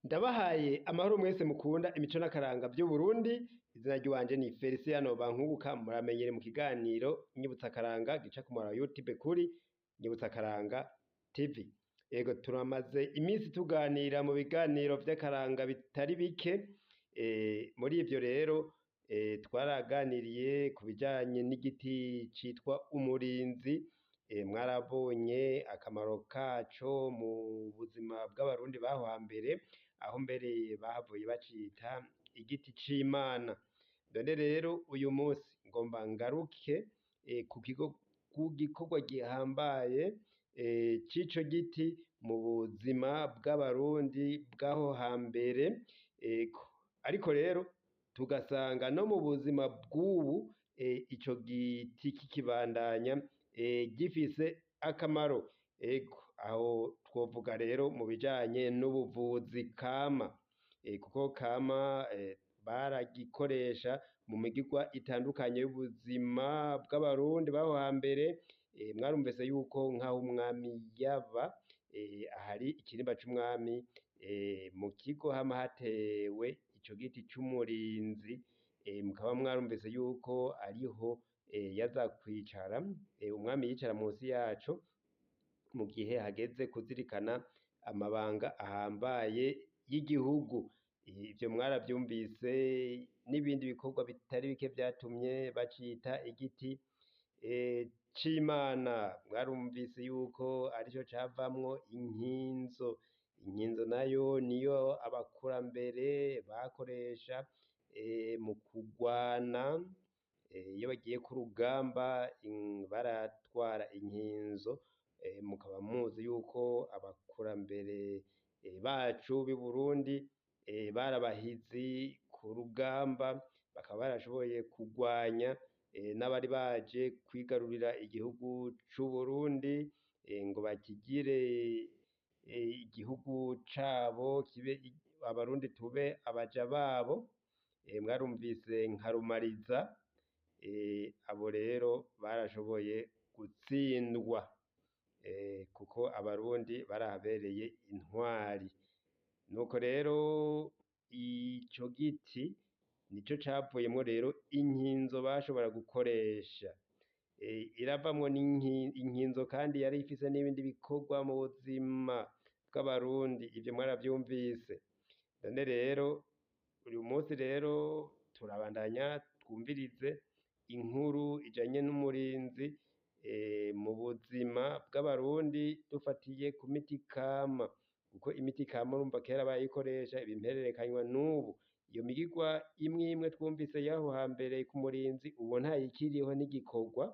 Ndabahaye amahoro mwese mukunda imico n'akaranga vy'Uburundi, izina ry'iwanje ni Feliciano Bankunguka, muramenyere mu kiganiro Nyibutsa Akaranga gica ku muhora wa YouTube kuri Nyibutsa Akaranga TV. Ego turamaze iminsi tuganira mu biganiro vy'akaranga bitari bike, muri ivyo rero twaraganiriye ku bijanye n'igiti citwa umurinzi, mwarabonye akamaro kaco mu buzima bw'abarundi baho hambere, aho mbere bahavuye bacita igiti c'Imana. None rero uyu musi ngomba ngaruke ku gikorwa gihambaye c'ico giti mu buzima bw'abarundi bw'aho hambere, ariko rero tugasanga no mu buzima bw'ubu ico giti kikibandanya gifise akamaro. Ego aho twovuga rero mu bijanye n'ubuvuzi kama, kuko kama baragikoresha mu migirwa itandukanye y'ubuzima bw'abarundi b'aho hambere, mwarumvise yuko nk'aho umwami yaba ahari ikirimba c'umwami mu kigo hama hatewe ico giti c'umurinzi, mukaba mwarumvise yuko ariho yaza kwicara, umwami yicara musi yaco mu gihe hageze kuzirikana amabanga ahambaye y'igihugu. Ivyo mwaravyumvise n'ibindi bikorwa bitari bike vyatumye bacita igiti c'Imana. Mwarumvise yuko arico cavamwo inkinzo, inkinzo nayo niyo abakurambere bakoresha mu kugwana, iyo bagiye ku rugamba baratwara inkinzo, mukaba muzi yuko abakurambere bacu b'i Burundi bari abahizi ku rugamba, bakaba barashoboye kugwanya n'abari baje kwigarurira igihugu c'Uburundi ngo bakigire igihugu cabo kibe abarundi tube abaja babo, mwarumvise nka Rumariza, abo rero barashoboye gutsindwa kuko abarundi barahabereye intwari. Nuko rero ico giti nico cavuyemwo rero inkinzo bashobora gukoresha, iravamwo inkinzo kandi yari ifise n'ibindi bikorwa mu buzima bw'abarundi, ivyo mwaravyumvise. None rero uyu musi rero turabandanya twumvirize inkuru ijanye n'umurinzi mu buzima bw'abarundi dufatiye ku miti kama, kuko imiti kama urumva kera barayikoresha ibimpererekanywa n'ubu. Iyo migirwa imwe imwe twumvise y'aho hambere ku murinzi ubu ntayikiriho ntigikorwa,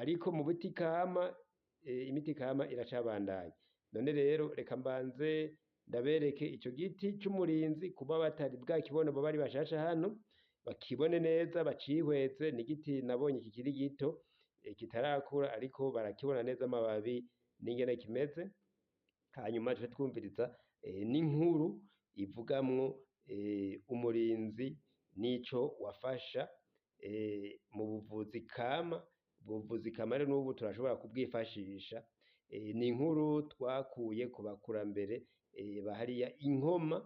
ariko mu biti kama imiti kama iracabandanya. None rero reka mbanze ndabereke ico giti c'umurinzi kuba batari bwakibone boba ari bashasha hano, bakibone neza bacihweze, ni igiti nabonye kikiri gito kitarakura ariko barakibona neza amababi n'ingene kimeze, hanyuma tuce twumviriza n'inkuru ivugamwo umurinzi n'ico wafasha mu buvuzi kama, ubuvuzi kama rero n'ubu turashobora kubwifashisha, ni inkuru twakuye ku bakurambere ba hariya i Nkoma,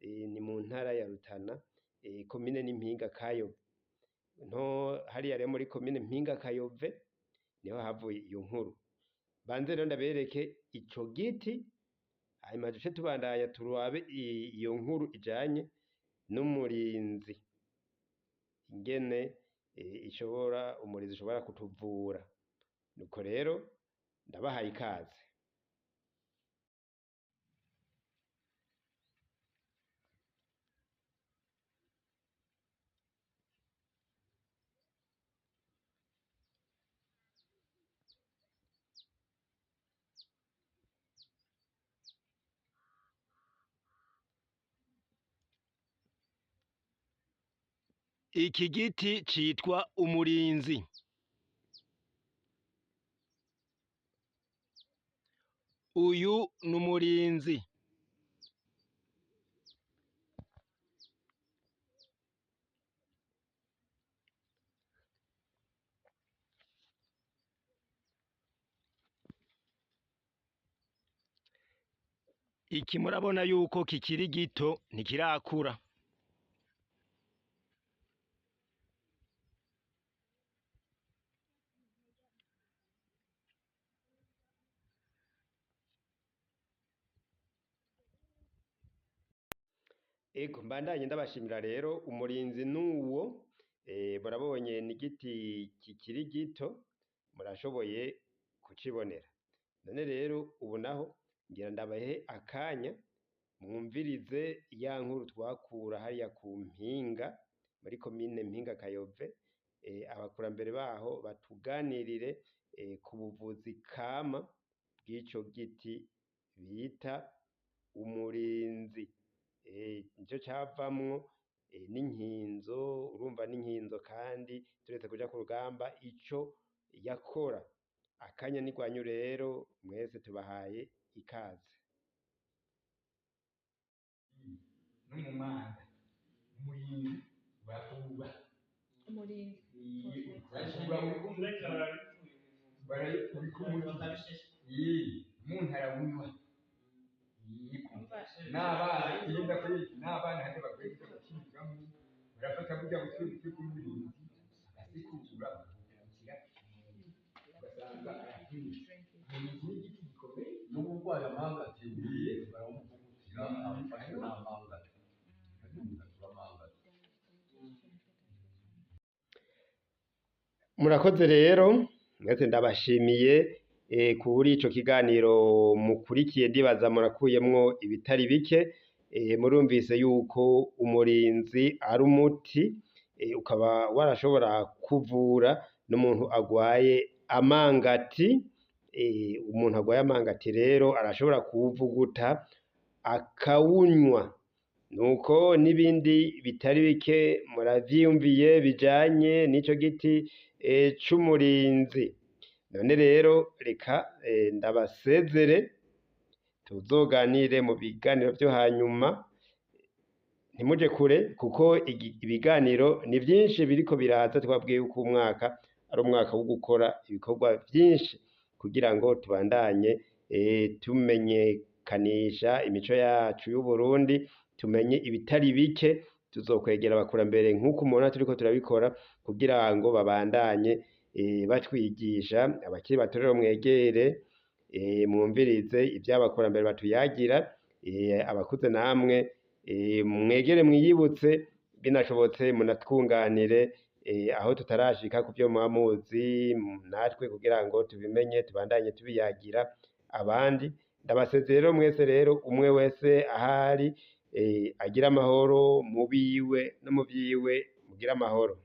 ni mu ntara ya Rutana, komine n'Impinga Kayove. Hariya rero muri komine Mpinga Kayove niho havuye iyo nkuru. Banze rero ndabereke ico giti, hanyuma duce tubandanya turabe iyo nkuru ijanye n'umurinzi, ingene ishobora umurinzi ushobora kutuvura. Nuko rero ndabahaye ikaze. Iki giti citwa umurinzi. Uyu ni umurinzi. Iki murabona yuko kikiri gito ntikirakura. Ego mbandanye ndabashimira rero umurinzi nuwo murabonye ni igiti kikiri gito murashoboye kucibonera. None rero ubu naho ngira ndabahe akanya mwumvirize ya nkuru twakura hariya ku Mpinga muri komine Mpinga Kayove, abakurambere baho batuganirire ku buvuzi kama bw'ico giti bita umurinzi. Nico cavamwo n'inkinzo, urumva n'inkinzo kandi turetse kuja ku rugamba ico yakora. Akanya ni rwanyu rero mwese tubahaye ikaze. N'umumanda umurinzi bakuba. Umurinzi. Barayikubika umuti, umuntu arawunywa n'abana iyo ndakwezi n'abana hajya bakwiye gucibwamo barafata burya butwe butwe bw'umurinzi agasekura bakawushyira, ugasanga arahinze. Umurinzi ni igiti gikomeye. N'uburwayi amangati barawumuvugutira afashe n'amangati akamugatura amangati. Murakoze rero mwese ndabashimiye kuri ico kiganiro mukurikiye, ndibaza murakuyemwo ibitari bike. Murumvise yuko umurinzi ari umuti, ukaba warashobora kuvura n'umuntu agwaye amangati. Umuntu agwaye amangati rero arashobora kuwuvuguta akawunywa. Nuko n'ibindi bitari bike muravyiyumviye bijanye n'ico giti c'umurinzi. None rero reka ndabasezere tuzoganire mu biganiro vyo hanyuma, ntimuje kure kuko ibiganiro ni vyinshi biriko biraza. Twabwiye yuko umwaka ari umwaka wo gukora ibikorwa vyinshi kugira ngo tubandanye tumenyekanisha imico yacu y'Uburundi, tumenye ibitari bike. Tuzokwegera abakurambere nk'uko mubona turiko turabikora kugira ngo babandanye batwigisha. Abakiri bato rero mwegere mwumvirize ivy'abakurambere batuyagira, abakuze namwe mwegere mwiyibutse, binashobotse munatwunganire aho tutarashika kuvyo muba muzi natwe kugira ngo tubimenye tubandanye tubiyagira abandi. Ndabasezeye rero mwese rero umwe wese ahari agire amahoro mu biwe no mu vyiwe, mugire amahoro.